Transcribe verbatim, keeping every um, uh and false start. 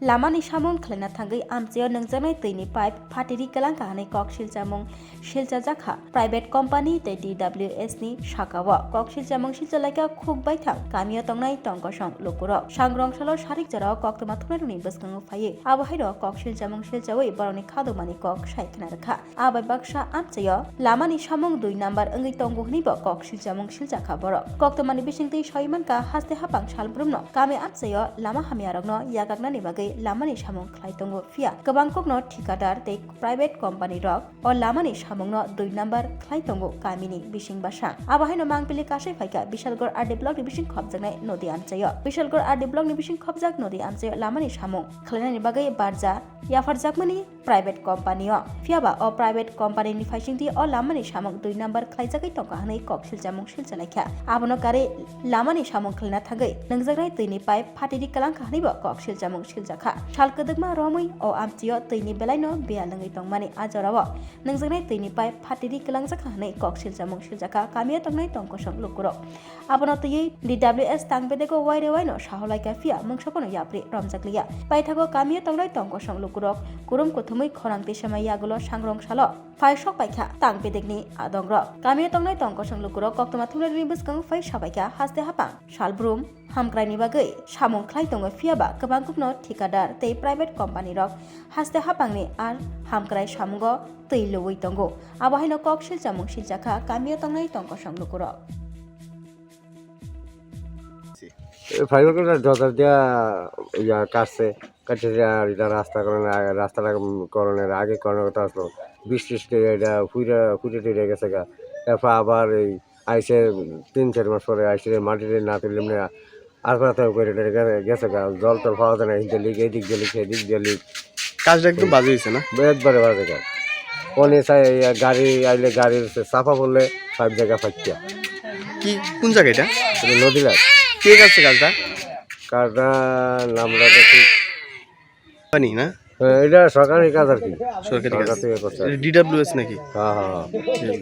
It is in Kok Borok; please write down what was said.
Lamani samung khlaina thangwi amchaio nungjaknai twini pipe phatiri kwlangkha hwnwi kok silchamung silchajak kha private company tei D W S ni sakao. Kok silchamung silchalaikha khuk baithang kamio tongnai tongkosong lukurok. Sangrong salo sarik jorao koktwma thumnairokni bwskango phaiwi abo haino kok silchamung silchawi borokni khadokmani kok sai khna rwkha. A bai baksa amchaio lamani samung dui number wngwi tongo hwnwibo kok silchamung siljakha borok. Koktwmani bisingtwi soi mankha, haste haphang salbrumno kami amchaio lama hamyarokno yakaknani bagwi lamani samung khlai tongo, phiya kwbangkukno thikadar tei private company rok o lamani samungno dui number khlai tongo kamini bising bwsang. Abo haino mangpili kasai phaikha Bishalgarh R D block ni bising khopjaknai Nodi amchaio. Bishalgarh R D block ni bising khopjak Nodi amchaio lamani samung khlainani bagwi barja yapharjakmani private company o. Phiyaba o private company ni phaisingtwi o lamani samung dui number khlaijagwi tongkha hwnwi kok silchamung silchalaikha. Abono karwi lamani samung khlaina thangwi nungjaknai twini pipe phatiri kwlangkha hwnwibo kok silchamung siljakha. Sal kwdwkma romwi o amchaio twini belaino biyal wngwi tongmani a jorao nungjaknai twini pipe phatiri kwlangjakha hwnwi kok silchamung siljakha kamio tongnai tongkosong lukurok. Abono twiwi D W S tang bedego waire waino saholaikha, phiya mungsa phano yapri romjakliya. Paithago kamio tongnai tongkosong lukurok kurum kuthumwi khorang tisama yagulo sangrong salo phai sok paikha tang bedekni adongrok. Kamio tongnai tongkosong lukurok koktwma thumnairokni bwskango phai sabaikha haste haphang salbrum hamkraini bagwi samung khlai tongo, phiyaba kwbangkukno thikadar tei private company rok haste haphangni ar hamkrai samungo twi luwi tongo. Abo haino kok silchamung siljakha kamio tongnai tongkosong lukurok. Fibre করে ডজার দিয়া ইয়া কাটছে, কাটছে যে আর এটা রাস্তা করে না, রাস্তাটা করণের আগে করার কথা আসলো। বিশ ত্রিশ টাকা এটা ফুইরা ফুটে টুটে গেছে গা। তারপর আবার এই আইসে তিন চার মাস পরে আইসে মাটিতে না তুললে মানে আর কথা করে এটা গেছে, গেছে গা। জল টল পাওয়া যায় না, হিন্দু লিগ, এদিক দিয়ে লিগ, এদিক দিয়ে লিগ। কাজটা একদম বাজে হয়েছে না? একবারে বাজে কাজ। কোনে চাই, এই গাড়ি আইলে গাড়ির চাপা পড়লে সব জায়গা ফাটিয়া। কি, কোন জায়গা এটা? এটা নদীলাল। কে কাটছে কাজটা? কাজটা নামটা তো ঠিক। পানি না? হ্যাঁ, এটা সরকারি কাজ আর কি। সরকারি কাজ। সরকার থেকে করছে আর কি। ডি ডাব্লিউ এস নাকি? হ্যাঁ, হ্যাঁ, হ্যাঁ। হুম।